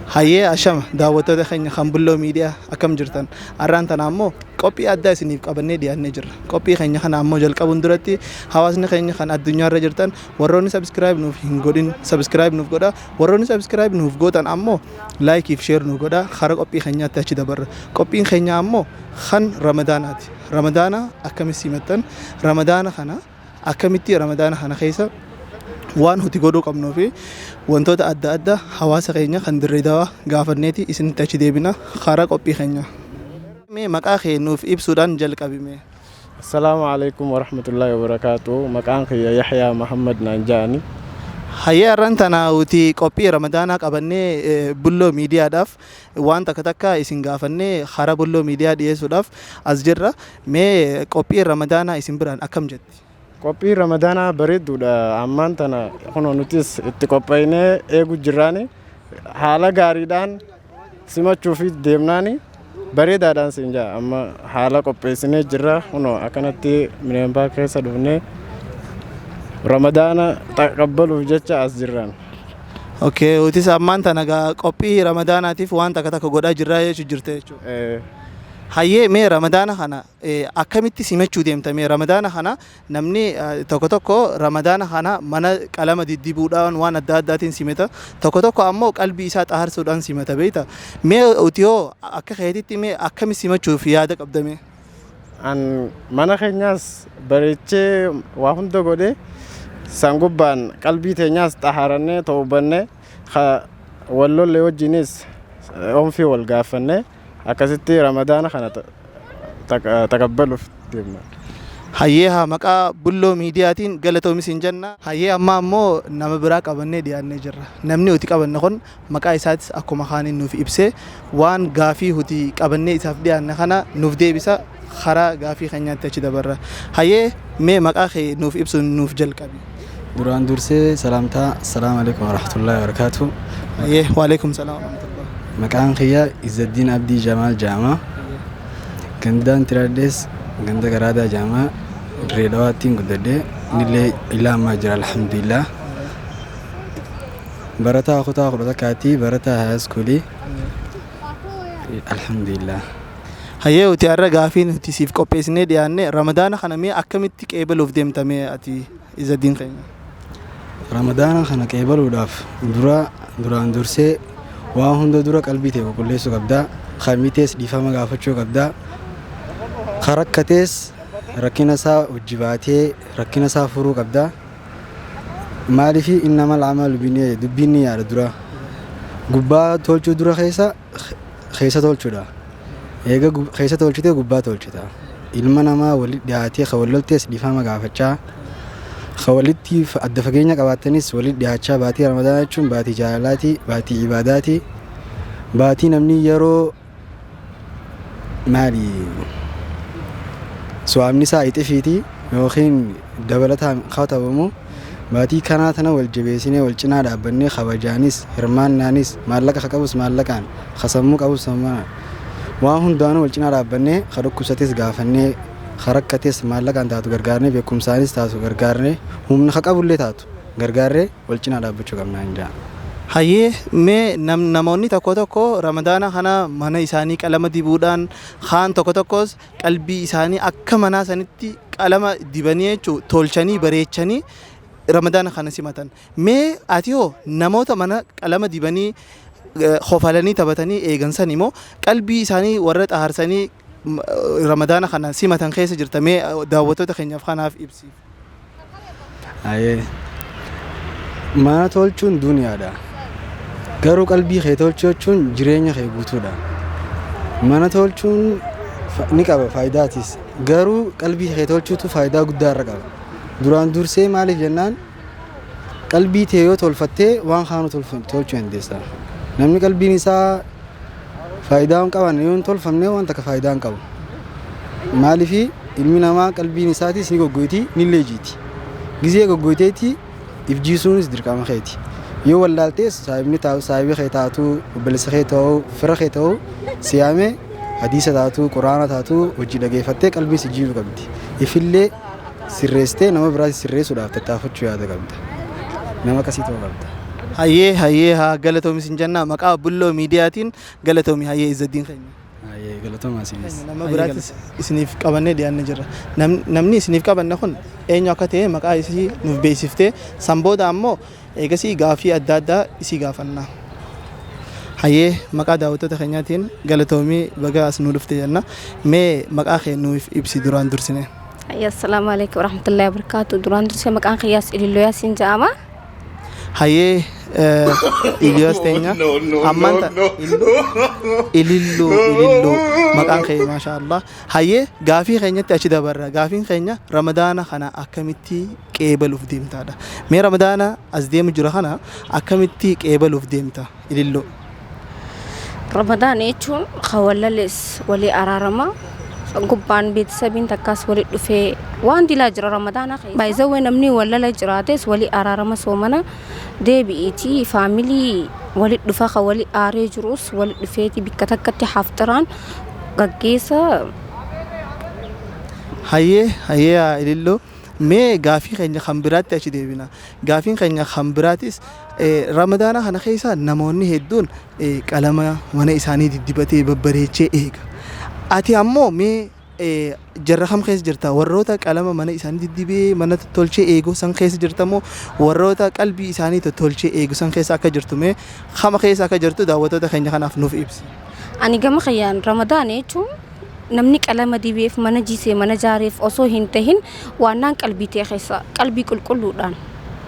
Hayyee ashama daawwattoota keenya kan Bulloo Miidiyaa akkam jirtan? Har'aan tana ammoo qophii addaa isiniif qabannee dhiyaannee jirra. Qophii keenya kana ammoo jalqabuun duratti hawaasni keenya kan addunyaarra jirtan warroonni subscribe nuuf hin godhin subscribe nuuf godha. Warroonni subscribe nuuf gootan ammoo like fi share nuuf godha. Kara qophii keenyaatti achi dabarra. Qophiin keenya ammoo kan Ramadaanaati. Ramadaana akkamitti simattan? Ramadaana kana akkamitti Ramadaana kana keessa waan nuti godhuu qabnuu fi wantoota adda addaa hawaasa keenya kan Dirree Dawaa gaafanneeti isinitti achi deebina karaa qophii keenya. Mee maqaa kee nuuf ibsuudhaan jalqabi mee. Assalaamu alaikum warahmatullahi wabarakaatu. Maqaan kiyya Yahyaa Muhammad naan ja'ani. Hayyee har'aan tana nuti qophii Ramadaanaa qabannee Bulloo Miidiyaadhaaf waan takka takka isin gaafannee karaa Bulloo Miidiyaa dhiyeessuudhaaf as jirra. Mee qophiin Ramadaanaa isin biraan akkam jetti? Qophiin Ramadaanaa bareedduudha. Ammaan tana kunoo nutis itti qophaa'inee eegu jirraani. Haala gaariidhaan simachuufi deemnaani bareedaadhaan siin jaa. Amma haala qopheessinee jirra. Kunoo akkanatti Mineenbaa keessa dhufnee Ramadaana taqabbaluuf jecha as jirraan. Okay, nutis ammaan tana gaa qophii Ramadaanaatiif waan takka takka godhaa jirraa jechuu jirte jechuudha. Hayyee mee Ramadaana kana akkamitti simachuu deemta mee Ramadaana kana namni tokko tokko Ramadaana kana mana qalama diddibuudhaan waan adda addaatiin simata tokko tokko ammoo qalbii isaa xaharsuudhaan simata beekta mee uti hoo akka keetitti mee akkami simachuuf yaada qabda mee? An mana keenyaas bareechee waa hunda godhee san gubbaan qalbii teenyaas xaharannee toobannee wal lolle wajjinis onfii wal gaafannee akkasitti Ramadaana kana taqabbaluuf deemna. Hayyee haa maqaa Bulloo Miidiyaatiin galatoomi siin jenna. Hayyee amma ammoo nama biraa qabannee dhiyaannee jirra. Namni nuti qabanne kun maqaa isaatis akkuma kaaniin nuuf ibsee waan gaafii nuti qabannee isaaf dhiyaanne kana nuuf deebisa karaa gaafii keenyaatti achi dabarra. Hayyee mee maqaa kee nuuf ibsuun nuuf jalqabi. Duraan dursee salaamtaa assalaamu alaikum warahmatullahi wabarakatuh. Hayyee waalaikum salaam warahmatullah. Maqaan kiyya Izzaddiin Abdii Jamaal jedhama. Gandaan Tiraaddees ganda Garaadaa jedhama. Dirree Dhawaattiin guddadhe. Innillee ilaa ammaa jira alhamdulillah. Barataa kutaa 11tti barataa haayiskuulii. Alhamdulillah. Hayyee nuti har'a gaafii nuti siif qopheessinee dhiyaanne Ramadaana kana mee akkamitti qeebaluuf deemta mee ati Izzaddiin keenya? Ramadaana kana qeebaluudhaaf dura duraan dursee waan hunda dura qalbii ta'e qulqulleessuu qabdaa. Kamitees dhiifama gaafachuu qabdaa. Ka rakkatees rakkina isaa hojii baatee rakkina isaa furuu qabdaa. Maaliif innamal amalu binniyya dubbiin ni yaada dura. Gubbaa tolchuu dura keessa keessa tolchuudha. Eega keessa tolchitee gubbaa tolchita. Ilma namaa walitti dhiyaatee ka wal loltees dhiifama gaafachaa. Ka walitti adda fageenya qabaattanis walitti dhiyaachaa baatii Ramadaanaa jechuun baatii jaalalaati, baatii ibaadaati, baatii namni yeroo maali su'aamni isaa ixifiiti yookiin dabalataan katabamu baatii kanaa tana wal jabeessinee wal cinaa dhaabbannee kabajaanis hirmaannaanis maallaqa ka qabus maallaqaan ka sammuu qabus sammuudhaan waan hundaanuu wal cinaa dhaabbannee ka dhukkubsates gaafannee ka rakkates maallaqaan taatu gargaarnee beekumsaanis taatu gargaarnee humna ka qabullee taatu gargaarree wal cinaa dhaabbachuu qabna hin ja'a. Hayyee mee namoonni tokko tokko Ramadaana kana mana isaanii qalama dibuudhaan kaan tokko tokkos qalbii isaanii akka manaa sanitti qalama dibanii jechuun tolchanii bareechanii Ramadaana kana simatan. Mee ati hoo namoota mana qalama dibanii kofalanii taphatanii eegan san immoo qalbii isaanii warra xaharsanii Ramadaana kana simatan keessa jirta mee daawwattoota keenyaaf kanaaf ibsi. Hayyee mana tolchuun duniyaadha. Garuu qalbii kee tolchuu jechuun jireenya kee guutuudha. Mana tolchuun ni qaba faayidaatis. Garuu qalbii kee tolchuutu faayidaa guddaa irra qaba. Duraan dursee maaliif jennaan qalbii tee yoo tolfattee waan kaanuu tolchuu dandeessa. Namni qalbiin isaa faayidaa hin qaban yoo hin tolfamne waan takka faayidaa hin qabu. Maaliif ilmi namaa qalbiin isaatis ni goggoyti ni leejiiti. Gizee goggoyteeti if jiisuunis dirqama keeti. Yoo wallaaltees saahibni taatu saahibi kee taatu obboleessa kee ta'uu fira kee ta'uu siyaamee hadiisa taatu quraana taatu hojii dhageeffattee qalbii si jiidhuu qabdi. Ifillee sirreessitee nama biraas sirreessuudhaaf tattaafachuu yaada qabda. Nama akkasii ta'uu qabda. Hayyee, hayyee, haa galatoomi sin jenna maqaa Bulloo Miidiyaatiin. Galatoomi, hayyee, Izzaddiin keenya. Hayyee, galatoomaa isinis. Nama biraatis isiniif qabannee dhiyaannee jirra. Namni isiniif qabanne kun eenyu akka ta'e maqaa isii nuuf beeksiftee, san booda ammoo eegasii gaafii adda addaa isii gaafanna. Hayyee, maqaa daawwattoota keenyaatiin galatoomii, baga as nuu dhufte jenna. Mee maqaa kee nuuf ibsi duraan dursine. Assalaamu alaikum warahmatullahi wabarakatuh. Duraan dursee maqaan kiyyaas Ililloo Yaasiin jedhama. Hayyee, Iliyoos teenya ammaan Ililluu, Ililluu maqaan kee, maasha Allah. Hayyee, gaafii keenyatti achi dabarra. Gaafiin keenya Ramadaana kana akkamitti qeebaluuf deemtaadha. Mee Ramadaana as deemu jira kana akkamitti qeebaluuf deemta, Ililluu? Ramadaan jechuun kan wallalees walii araarama. Gubbaan beeksisabiin takkaas walitti dhufee waan dilaa jira Ramadaana keessa. Baay'izawwee namni wallala jiraates walii araarama, soomana deebi'iitii faamilii walitti dhufa, kan walii aaree jirus walitti dhufeeti bikka takkatti hafxiraan gaggeessa. Hayyee, hayyee, Ililluu. Mee gaafii keenya kan biraatti achi deebina. Gaafiin keenya kan biraatis Ramadaana kana keessa namoonni hedduun qalama mana isaanii diddibatee babbareechee eega. Ati ammoo mee jarra kam keessa jirta? Warroota qalama mana isaanii diddibee mana tottolchee eegu san keessa jirta moo warroota qalbii isaanii tottolchee eegu san keessa akka jirtu, mee kama keessa akka jirtu daawwattoota keenya kanaaf nuuf ibsi. Ani gama kiyyaan Ramadaan jechuun namni qalama dibeef, mana jiisee, mana jaareef osoo hin tahin, waannaan qalbii ta'e keessa qalbii qulqulluudhaan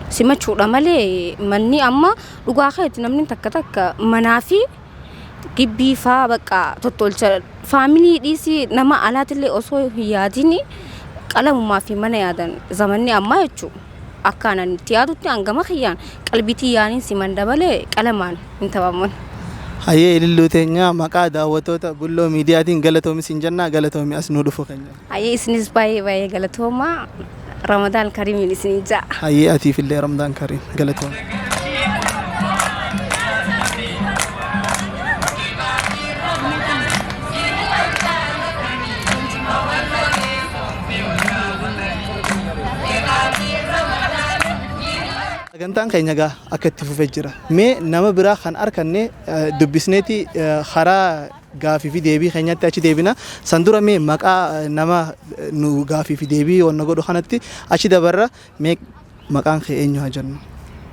simachuudha malee, manni amma dhugaa keeti namni takka takka manaa fi gibbii faa bakka tottolcha, faamilii dhiisii nama alaatillee osoo hin yaadin qalamumaa fi mana yaadan zamanni ammaa jechuudha. Akkaan ani itti yaadutti hangama kiyyaan qalbiitii yaaniin siman dabalee qalamaan hin taphaman. Hayyee, Ililluu teenya, maqaa daawwattoota Bulloo Miidiyaatiin galatoomi siin jenna, galatoomi as nuu dhufu keenya. Hayyee, isinis baay'ee baay'ee galatoomaa. Ramadaan kariimiin isin ja'a. Hayyee, atiifillee Ramadaan kariim, galatoomi. Sagantaan keenya egaa akka itti fufee jira. Mee nama biraa kan arkanne dubbisneeti karaa gaafii fi deebii keenyatti achi deebina. San dura mee maqaa nama nu gaafii fi deebii wanna godhu kanatti achi dabarra. Mee maqaan kee eenyu haa jennu?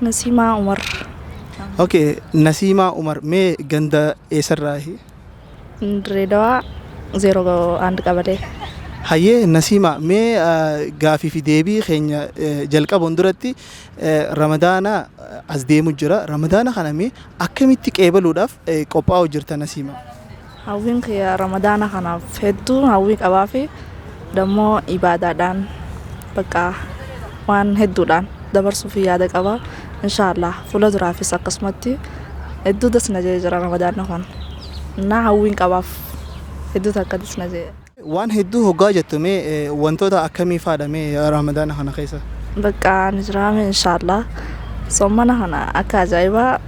Nasiimaa Umar. Okay, Nasiimaa Umar, mee ganda eessarraahi? Direedawaa 01 qabalee. Hayyee Nasiimaa, mee gaafii fi deebii keenya jalqabuun duratti Ramadaana as deemu jira. Ramadaana kana mee akkamitti qeebaluudhaaf qophaa'u jirta, Nasiimaa? Hawwiin kiyya Ramadaana kanaaf hedduu hawwii qabaa fi dammoo ibaadaadhaan bakka waan hedduudhaan dabarsuuf yaada qaba. Inshaallah fuula duraafis akkasumatti hedduu das na jee jira Ramadaanni kun. Naa hawwiin qabaaf hedduu takka das na jee. Waan hedduu hoggaa jettu mee wantoota akkamii faadha mee Ramadaana kana keessa? Bakka ni jiraame inshaallah. Soomana kana akka ajaa'ibaa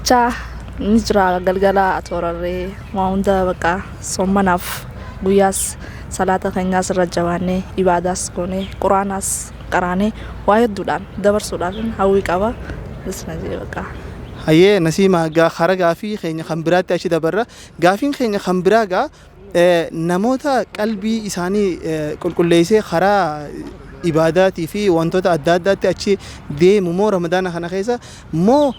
chaa ni jira, galgala toorarree waa hunda bakka soomanaaf guyyaas salaata keenyaas irra jabaannee ibaadaas goonee quraanaas qaraanee waa hedduudhaan dabarsuudhaaf hawwii qaba. Isna jee bakka. Hayyee Nasiima, gaa kara gaafii keenya kan biraatti achi dabarra. Gaafiin keenya kan biraa gaa namoota qalbii isaanii qulqulleessee karaa ibaadaatii fi wantoota adda addaatti achi deemu moo Ramadaana kana keessa moo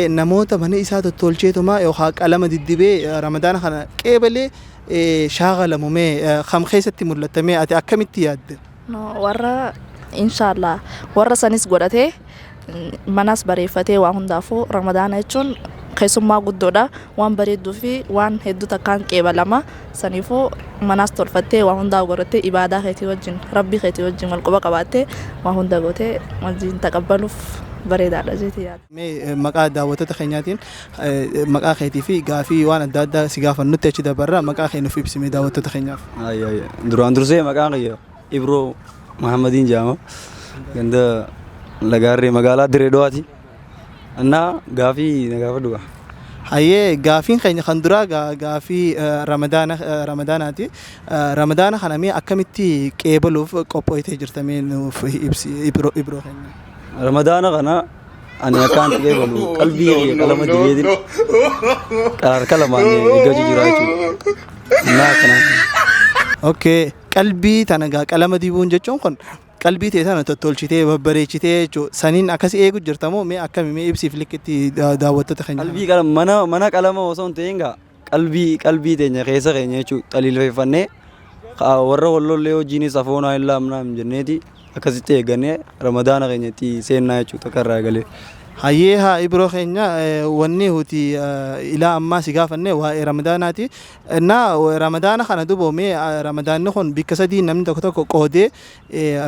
namoota mana isaa tottolcheetumaa yookaan qalama diddibee Ramadaana kana qeebalee shaagalamu, mee kam keessatti mul'attamee, ati akkamitti yaadde? Warra inshaallah warra sanis godhatee manas bareeffatee waa hundaafuu Ramadaana jechuun keessummaa guddoodha, waan bareedduu fi waan hedduu takkaan qeebalama. Saniifuu manaas tolfattee waa hundaa godhattee ibaadaa keetii wajjin, rabbii keetii wajjin wal quba qabaattee waa hunda gootee wajjin taqabbaluuf bareedaadha jeetii yaada. Mee maqaa daawwattoota keenyaatiin maqaa keetii fi gaafii waan adda addaa si gaafannutti achi dabarra, maqaa kee nuuf ibsime daawwattoota keenyaaf. Duraan dursee maqaan kiyya Ibroo Muhammadiin jedhama. Ganda Lagaarree, magaalaa Dirree Dawaati. Annaa gaafii na gaafadhu gaa. Hayyee, gaafiin keenya kan duraa gaafii Ramadaanaati. Ramadaana kana mee akkamitti qeebaluuf qophooytee jirta, mee nuuf ibsi, Ibroo keenya. Ramadaana kana ani akkaan itti qeebalu qalbii kiyya qalama dibeetiin harka lamaan eeggachuu jira jechuudha. Innaa akkanaa. Okay, qalbii tana gaa qalama dibuun jechuun kun qalbii tee tana tottolchitee babbareechitee jechuudha. Saniin akkas eegu jirta moo mee akkami mee ibsiif likkitti daawwattoota keenya? Qalbii qalama mana mana qalama osoo hin ta'in gaa qalbii teenya keessa keenya jechuudha xaliilfeffannee warra wallollee wajjinis afoonaa hin laamnaa hin jenneeti akkasitti eeggannee Ramadaana keenya itti seennaa jechuudha takka irraa eegalee. Hayyee haa Ibroo keenya, wanni nuti ilaa ammaa si gaafanne waa'ee Ramadaanaati. Innaa Ramadaana kana duboo mee Ramadaanni kun bikka sadii namni tokko tokko qoodee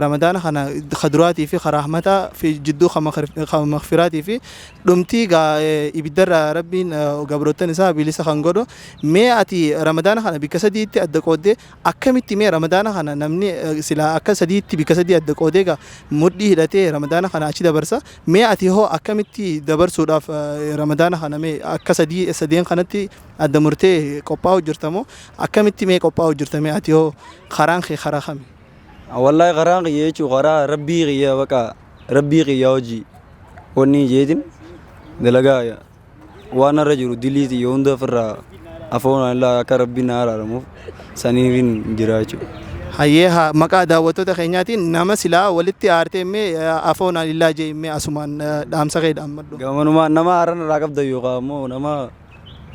Ramadaana kana ka duraatii fi ka rahmataa fi jidduu ka makfiraatii fi dhumtii gaa ibiddarraa Rabbiin gabroottan isaa bilisa kan godhu. Mee ati Ramadaana kana bikka sadiitti adda qooddee akkamitti mee Ramadaana kana namni silaa akka sadiitti bikka sadii adda qoodee gaa mudhii hidhatee Ramadaana kana achi dabarsa. Mee ati hoo akkamitti dabarsuudhaaf Ramadaana kana mee akka sadii sadeen kanatti adda murtee qophaa'u jirta moo akkamitti mee qophaa'u jirta? Mee ati hoo karaan kee karaa kami? Wallaahi karaan kiyya jechuun karaa Rabbii kiyya, baqa Rabbii kiyya hojii wanni jeetin dalagaa waan irra jiru dilii tiyya hunda ofirraa afoonaa illaa akka Rabbiin na araaramuuf saniifin jira jechuudha. Hayyee haa maqaa daawwattoota keenyaatiin nama silaa walitti aartee mee afoonaan illaa jee mee asumaan dhaamsa kee dhaammadhu. Gamanumaan nama haaran irraa qabdan yookaan immoo nama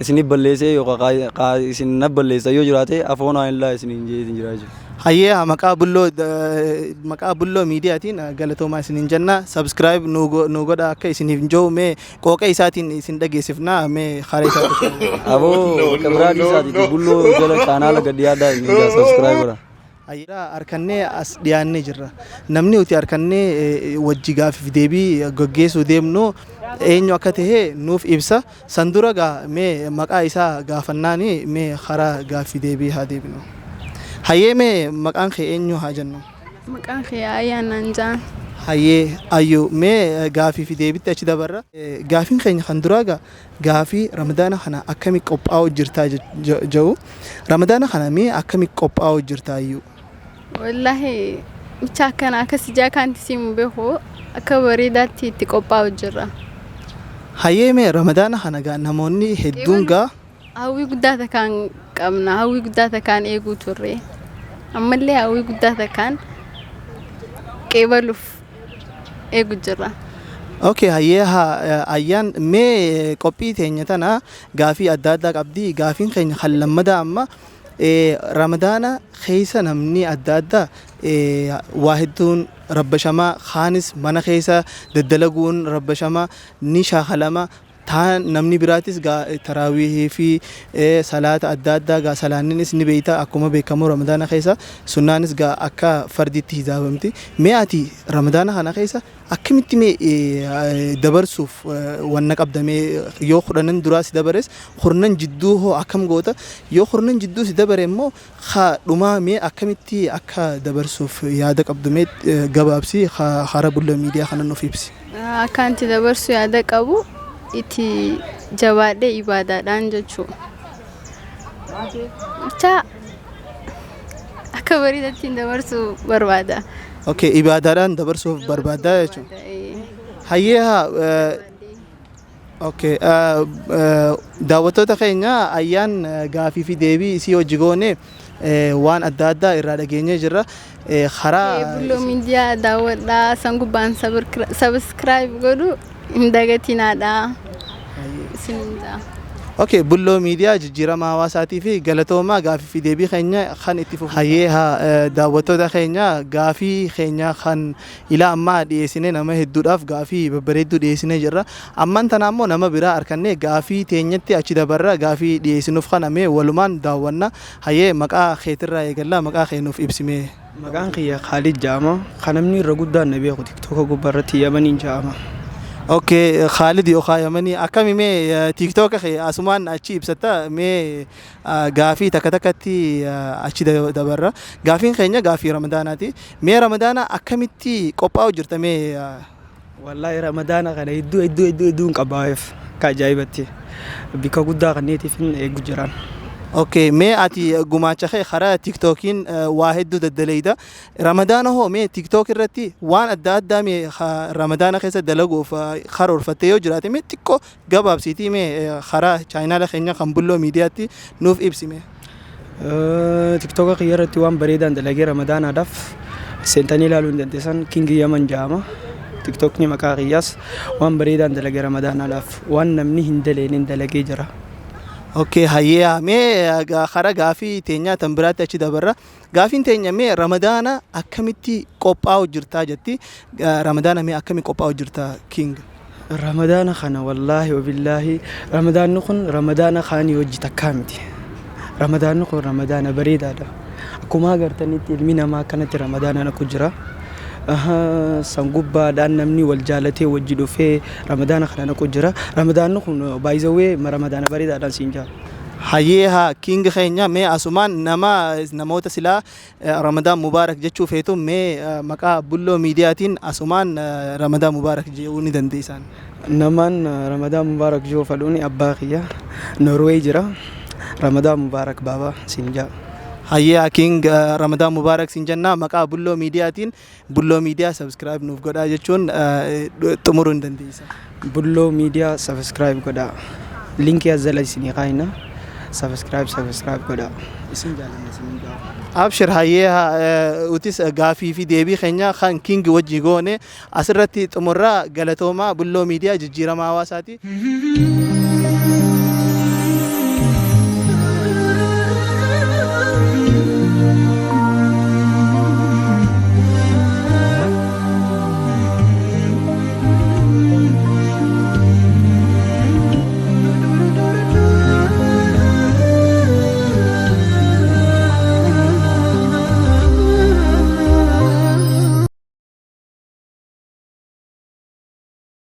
isinif balleessee yookaan isin na balleessa yoo jiraate afoonaa illaa isiniin jeetin jira jechuudha. Hayyee haa maqaa Bulloo Miidiyaatiin galatoomaa isiniin jenna. Subscribe nu godha akka isiniif jiru mee qooqa isaatiin isin dhageessifna mee karaa isaatti. Aboo bakka biraa dhiisaatiiti Bulloo jala chaanaala gadi yaadaa isiniin jaa subscribe godha. Hayyee harkannee as dhiyaannee jirra. Namni nuti harkannee wajji gaafiif deebii gaggeessuu deemnu eenyu akka ta'e nuuf ibsa. San dura gaa mee maqaa isaa gaafannaani mee karaa gaaffii deebii haa deebinu. Hayyee mee maqaan kee eenyu haa jennu? Maqaan kee Ayyaanaan jaan. Hayyee ayyuu, mee gaafii fi deebitti achi dabarra. Gaafiin keenya kan duraa gaa gaafii Ramadaana kana akkami qophaa'u jirtaa jedhu. Ramadaana kana mee akkami qophaa'u jirtaa ayyuu? Wallaahi bicha akkana akkas ijaa kaanti simu beeku akka bareedaatti itti qophaa'u jirra. Hayyee mee Ramadaana kana gaa namoonni hedduun gaa Hawwii guddaa takkaan qabna. Hawwii guddaa takkaan eeguu turre. Ammallee hawwii guddaa takkaan qeebaluuf eegu jirra. Okay, hayyee haa ayyaan, mee qophii teenya tana gaafii adda addaa qabdi. Gaafiin keenya kan lammadaa amma Ramadaana keessa namni adda addaa waa hedduun rabbashamaa, kaanis mana keessa daddalaguun rabbashamaa ni shaakalama. Taan namni biraatis gaa taraawiihii fi salaata adda addaa gaa salaanninis ni beeyta. Akkuma beekamu Ramadaana keessa sunnaanis gaa akka fardiitti hisaabamti. Mee ati Ramadaana kana keessa akkamitti mee dabarsuuf wanna qabda? Mee yoo 10n duraa si dabares 10n jidduu hoo akkam goota? Yoo 10n jidduu si dabare immoo haa dhumaa mee akkamitti akka dabarsuuf yaada qabdu mee gabaabsi hara Bulloo Miidiyaa kana nuuf ibsi. Akka itti dabarsu yaada qabu itti jabaadhee ibaadaadhaan jechuudha. Bicha akka bareedaatti dabarsuu barbaada. Okay, ibaadaadhaan dabarsuuf barbaaddaa jechuudha. Hayyee haa okay, daawwattoota keenya, ayyaan gaafii fi deebii isii hojii goone waan adda addaa irraa dhageenyee jirra. Karaa Bulloo Miidiyaa daawwadhaa, san gubbaan subscribe godhu hin dagatinaadha. Isin jaa. Okay, Bulloo Miidiyaa jijjiirama hawaasaatii fi galatoomaa, gaafii fi deebii keenya kan itti fufu. Hayyee haa daawwattoota keenya, gaafii keenya kan ilaa ammaa dhiyeessine nama hedduudhaaf gaafii babbareedduu dhiyeessinee jirra. Ammaan tana ammoo nama biraa harkannee gaafii teenyatti achi dabarra, gaafii dhiyeessinuuf kana mee walumaan daawwanna. Hayyee maqaa keetirraa eegallaa, maqaa kee nuuf ibsimee. Maqaan kiyya Khaalid jedhama. Kan namni irra guddaan na beeku TikToka gubbaa irratti Yamaniin jedhama. Okay, Khaalid yookaan Yamanii, akkami mee TikToka kee asumaan achi ibsatta? Mee gaafii takka takkatti achi dabarra. Gaafiin keenya gaafii Ramadaanaati. Mee Ramadaana akkamitti qophaa'u jirta mee? Wallaahi Ramadaana kana hedduu hedduu hedduu hedduun qabaayeef akka ajaa'ibatti bika guddaa kanneetiif hin eegu jiran. Okay, mee ati gumaacha kee karaa TikTokiin waa hedduu daddaleeyda. Ramadaana hoo mee TikTok irratti waan adda addaa mee Ramadaana keessa dalaguuf karoorfattee yoo jiraate, mee xiqqoo gabaabsiitii mee karaa chaayinaala keenya kan Bulloo Miidiyaatti nuuf ibsi mee. TikToka kiyya irratti waan bareedaan dalagee Ramadaanaadhaaf seentanii ilaaluu hin dandeessan. King Yaman jedhama. TikTokni maqaa kiyyaas waan bareedaan dalagee Ramadaanaadhaaf waan namni hin daleenin dalagee jira. Okay, hayyee, mee karaa gaafii teenyaa tan biraatti achi dabarra. Gaafiin teenya mee Ramadaana akkamitti qophaa'u jirtaa jetti. Ramadaana mee akkamii qophaa'u jirtaa, King? Ramadaana kana, wallaahi wabillaahi, Ramadaanni kun Ramadaana kaanii hojii takkaa miti. Ramadaanni kun Ramadaana bareedaadha. Akkuma agartanitti ilmi namaa akkanatti Ramadaana naqu jira. San gubbaadhaan namni wal jaalatee wajji dhufee Ramadaana kana naqu jira. Ramadaanni kun baay'izawwee Ramadaana bareedaadhaan siin jaa. Hayyee haa, King keenya, mee asumaan nama namoota silaa Ramadaan Mubaarak jechuu feetu mee maqaa Bulloo Miidiyaatiin asumaan Ramadaan Mubaarak jechuu ni dandeessan. Namaan Ramadaan Mubaarak jiru fadhuuni abbaa kiyya Norway jira. Ramadaan Mubaarak baabaa siin jaa. Hayyee King, Ramadaan Mubaarak siin jennaa. Maqaa Bulloo Miidiyaatiin Bulloo Miidiyaa subscribe nuuf godhaa jechuun xumuruu hin dandeessa. Bulloo Miidiyaa subscribe godhaa. Linkii as jala isinii kaayina. Subscribe, subscribe godhaa. Isin jaalanna isin jaa. Abshir, hayyee, utis gaafii fi deebii keenya kan King wajji goone asirratti xumurraa. Galatoomaa. Bulloo Miidiyaa, jijjiirama hawaasaati.